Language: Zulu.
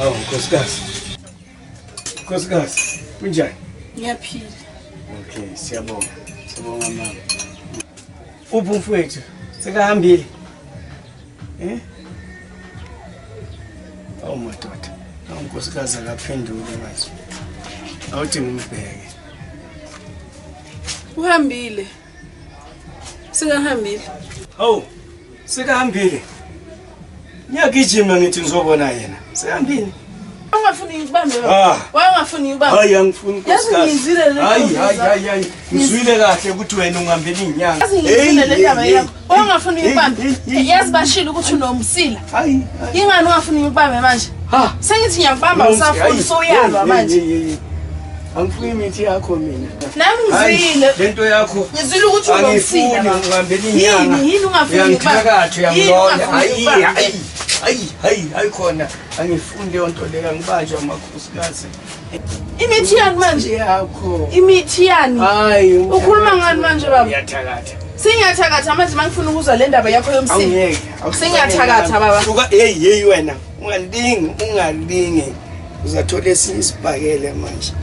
Awu nkosikazi. Nkosikazi, kunjani? Ngiyaphila. Okay, siyabonga. Siyabonga mama. Uphi umfowethu? Sekahambile. Eh? Awu madoda. Awu nkosikazi akaphendule manje. Awuthi ngimbheke. Uhambile. Sekahambile. Hawu, sekahambile. Ngiyagijima ngithi ngizobona yena. Sekahambile. Ungafuni ngikubambe baba. Ah. Why ungafuni ngikubambe? Hayi angifuni Yazi nkosikazi. ngiyizwile le Hayi nto hayi zakho. hayi hayi. Ngizwile kahle ukuthi wena ungihambela inyanga. Yazi ngiyizwile le ndaba yakho. Why ungafuni ngikubambe? Yazi bashilo ukuthi unomsila. Hayi. hayi. Ingani ungafuni ngikubambe manje? Ha. Sengithi ngiyakubamba usafuni soyalwa manje. Angifuni imithi yakho mina. Nami ngizwile. Hayi, Lento yakho Ngizwile ukuthi angifuni unomsila. baba. ngihambela inyanga. Yini yini ungafuni Uyangithakatha Yini uyangilonda. ungafuni Hayi ngikubambe? hayi hayi hayi hayi khona angifuni leyo nto leyo angibanjwa amakhosikazi. Imithi yani manje? Yakho. Imithi yani? Hayi. Ukhuluma ngani manje baba? Uyathakatha. Sengiyathakatha manje mangifuna ukuzwa le ndaba yakho yomsila. Awungeke. Sengiyathakatha baba. Suka hey hey wena. Ungalingi ungalingi. Uzathola esinye isibhakele manje.